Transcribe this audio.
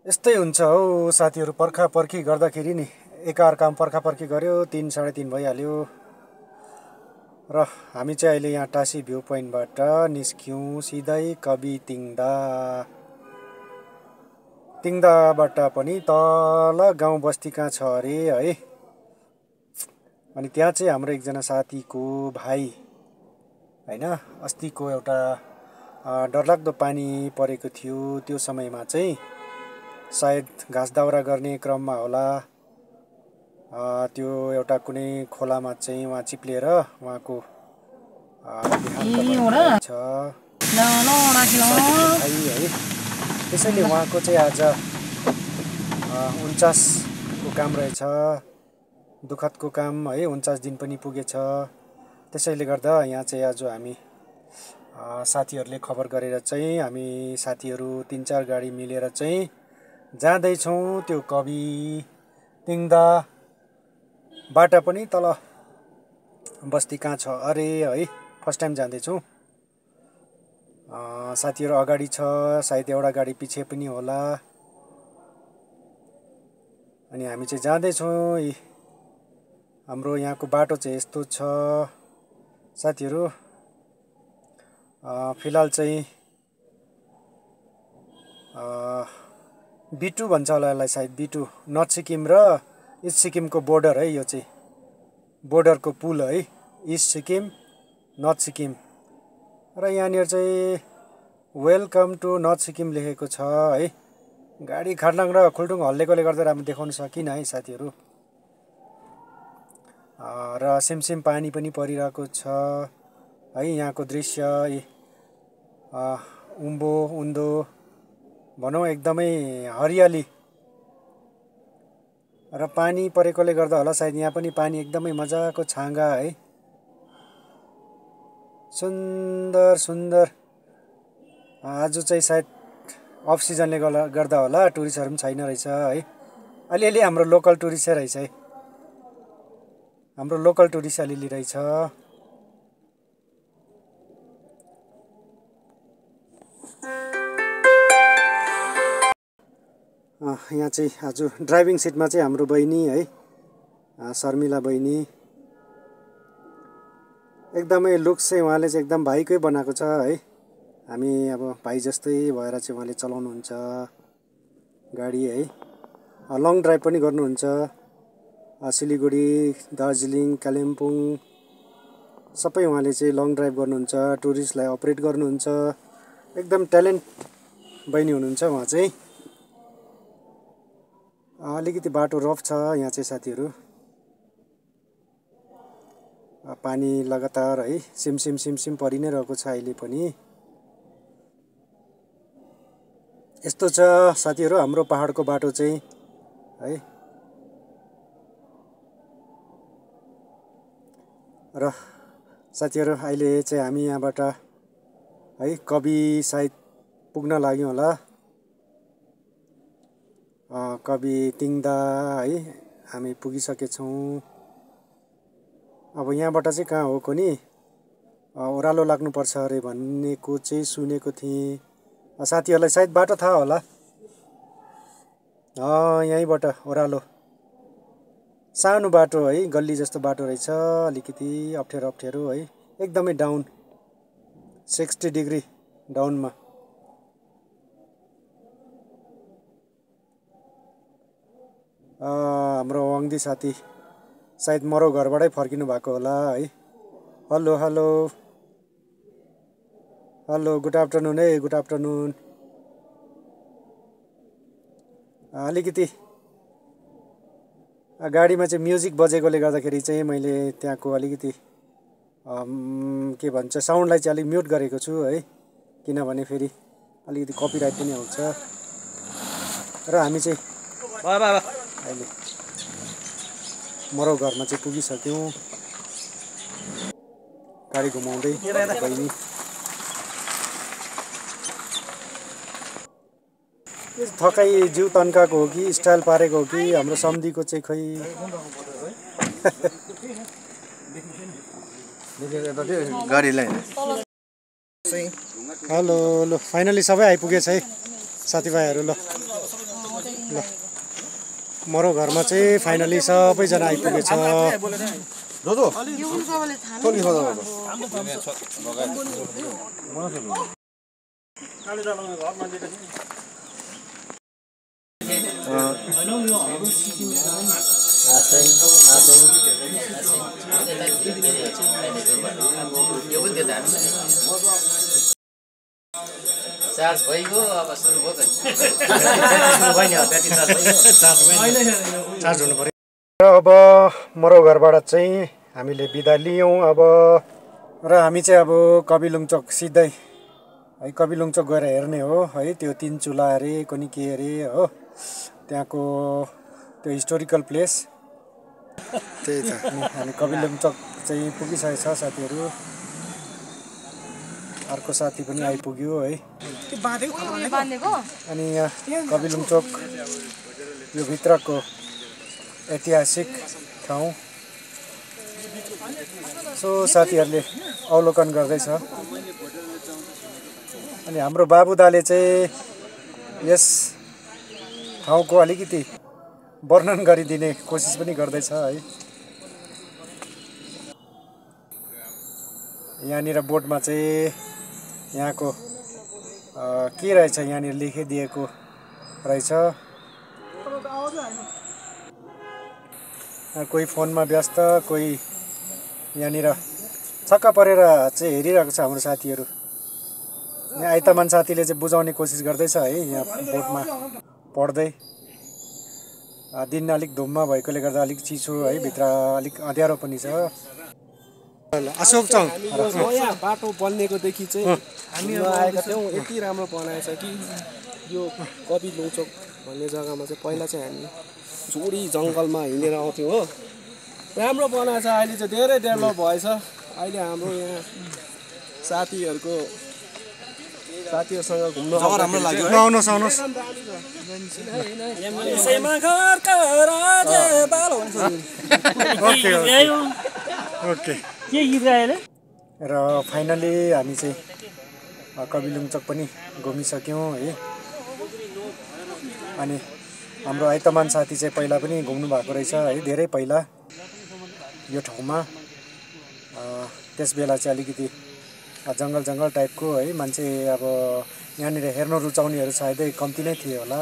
यस्तै हुन्छ हौ साथीहरू, पर्खापर्खी गर्दाखेरि नि एकअर्कामा पर्खापर्खी गऱ्यो 3 साढे 3 भइहाल्यो र हामी चाहिँ अहिले यहाँ टासी भ्यू पोइन्टबाट निस्क्यौँ सिधै कवि तिङदाबाट पनि तल गाउँ बस्ती कहाँ छ अरे है। अनि त्यहाँ चाहिँ हाम्रो एकजना साथीको भाइ होइन, अस्तिको एउटा डरलाग्दो पानी परेको थियो, त्यो समयमा चाहिँ सायद घाँस दाउरा गर्ने क्रममा होला त्यो एउटा कुनै खोलामा चाहिँ उहाँ चिप्लिएर उहाँको देहान्त छ है। त्यसैले उहाँको चाहिँ आज 49को काम रहेछ, दुःखदको काम है। 49 दिन पनि पुगेछ। त्यसैले गर्दा यहाँ चाहिँ आज हामी साथीहरूले खबर गरेर चाहिँ हामी साथीहरू 3-4 गाडी मिलेर चाहिँ जाँदैछौँ त्यो कवि तिङदाबाट पनि तल बस्ती कहाँ छ अरे है। फर्स्ट टाइम जाँदैछौँ। साथीहरू अगाडि छ, सायद एउटा गाडी पछि पनि होला। अनि हामी चाहिँ जाँदैछौँ। हाम्रो यहाँको बाटो चाहिँ यस्तो छ साथीहरू। फिलहाल चाहिँ बिटु भन्छ होला यसलाई, सायद बिटु। नर्थ सिक्किम र इस्ट सिक्किमको बोर्डर है यो चाहिँ, बोर्डरको पुल है, इस्ट सिक्किम नर्थ सिक्किम। र यहाँनिर चाहिँ वेलकम टु नर्थ सिक्किम लेखेको छ है। गाडी खार्लाङ र खुल्टुङ हल्लेकोले गर्दा राम्रो देखाउन सकिनँ है साथीहरू। र सिमसिम पानी पनि परिरहेको छ है। यहाँको दृश्य उँभो उन्दो भनौँ एकदमै हरियाली र पानी परेकोले गर्दा होला सायद यहाँ पनि पानी एकदमै मजाको छाँगा है। सुन्दर सुन्दर। आज चाहिँ सायद अफ सिजनले गर्दा होला टुरिस्टहरू पनि छैन रहेछ है। अलिअलि हाम्रो लोकल टुरिस्टै रहेछ है। हाम्रो लोकल टुरिस्ट अलिअलि रहेछ। यहाँ चाहिँ आज ड्राइभिङ सिटमा चाहिँ हाम्रो बहिनी है, शर्मिला बहिनी। एकदमै लुक्स चाहिँ उहाँले चाहिँ एकदम भाइकै बनाएको छ है। हामी अब भाइ जस्तै भएर चाहिँ उहाँले चलाउनुहुन्छ गाडी है। लङ ड्राइभ पनि गर्नुहुन्छ। सिलगढी, दार्जिलिङ, कालिम्पोङ सबै उहाँले चाहिँ लङ ड्राइभ गर्नुहुन्छ। टुरिस्टलाई अपरेट गर्नुहुन्छ। एकदम ट्यालेन्ट बहिनी हुनुहुन्छ उहाँ चाहिँ। अलिकति बाटो रफ छ यहाँ चाहिँ साथीहरू। पानी लगातार है सिमसिम सिमसिम परि नै रहेको छ अहिले पनि। यस्तो छ साथीहरू हाम्रो पहाडको बाटो चाहिँ है। र साथीहरू अहिले चाहिँ हामी यहाँबाट है कवि सायद पुग्न लाग्यौँ होला। कवि तिङदा है हामी पुगिसकेछौँ। अब यहाँबाट चाहिँ कहाँ हो कुनी ओह्रालो लाग्नुपर्छ अरे भनेको चाहिँ सुनेको थिएँ। साथीहरूलाई सायद बाटो थाहा होला। यहीँबाट ओह्रालो सानो बाटो है, गल्ली जस्तो बाटो रहेछ। अलिकति अप्ठ्यारो अप्ठ्यारो है, एकदमै डाउन 60 डिग्री डाउनमा। हाम्रो वाङ्दी साथी सायद मरो घरबाटै फर्किनु भएको होला है। Hello hello hello, good afternoon है, गुड आफ्टरनुन। अलिकति गाडीमा चाहिँ म्युजिक बजेकोले गर्दाखेरि चाहिँ मैले त्यहाँको अलिकति के भन्छ साउन्डलाई चाहिँ अलिक म्युट गरेको छु है, किनभने फेरि अलिकति कपिराइट पनि आउँछ। र हामी चाहिँ अहिले मरो घरमा चाहिँ पुगिसक्यौँ। गाडी घुमाउँदै बहिनी। थकाइ जिउ तन्काएको हो कि स्टाइल पारेको हो कि हाम्रो सम्धीको चाहिँ खै। हेलो ल, फाइनली सबै आइपुगेछ है साथीभाइहरू। ल ल मरो घरमा चाहिँ फाइनली सबैजना आइपुगेछ चार्ज भइगयो अब सुरु भयो चार्ज हुनु पर्यो र अब मरो घरबाट चाहिँ हामीले बिदा लियौँ अब र हामी चाहिँ अब कपिलुङचोक सिधै है कपिलुङचोक गएर हेर्ने हो है त्यो 3 चुला अरे कुनि के अरे हो त्यहाँको त्यो हिस्टोरिकल प्लेस त्यही त हामी कपिलुङचोक चाहिँ पुगिसकेको छ साथीहरू अर्को साथी पनि आइपुग्यो है अनि यहाँ कपिलुङचोक यो भित्रको ऐतिहासिक ठाउँ सो साथीहरूले अवलोकन गर्दैछ अनि हाम्रो बाबुदाले चाहिँ यस ठाउँको अलिकति वर्णन गरिदिने कोसिस पनि गर्दैछ है यहाँनिर बोर्डमा चाहिँ यहाँको के रहेछ यहाँनिर लेखिदिएको रहेछ कोही फोनमा व्यस्त कोही यहाँनिर छक्क परेर चाहिँ हेरिरहेको छ हाम्रो साथीहरू यहाँ आइतमान साथीले चाहिँ बुझाउने कोसिस गर्दैछ है यहाँ बोर्डमा पढ्दै दिन अलिक धुम्म भएकोले गर्दा अलिक चिसो है भित्र अलिक अँध्यारो पनि छ अशोक चौक नयाँ बाटो बन्नेकोदेखि चाहिँ हामी आएका थियौँ यति राम्रो बनाएछ कि यो कपिलुङचोक भन्ने जग्गामा चाहिँ पहिला चाहिँ हामी झोडी जङ्गलमा हिँडेर आउँथ्यौँ हो राम्रो बनाएछ अहिले चाहिँ धेरै डेभलप भएछ अहिले हाम्रो यहाँ साथीहरूसँग घुम्न राम्रो लाग्यो आउनुहोस् आउनुहोस् ओके र फाइनली हामी चाहिँ कपिलुङचोक पनि घुमिसक्यौँ है अनि हाम्रो आइतमान साथी चाहिँ पहिला पनि घुम्नु भएको रहेछ है धेरै पहिला यो ठाउँमा त्यस बेला चाहिँ अलिकति जङ्गल टाइपको है मान्छे अब यहाँनिर हेर्न रुचाउनेहरू सायदै कम्ती नै थिए होला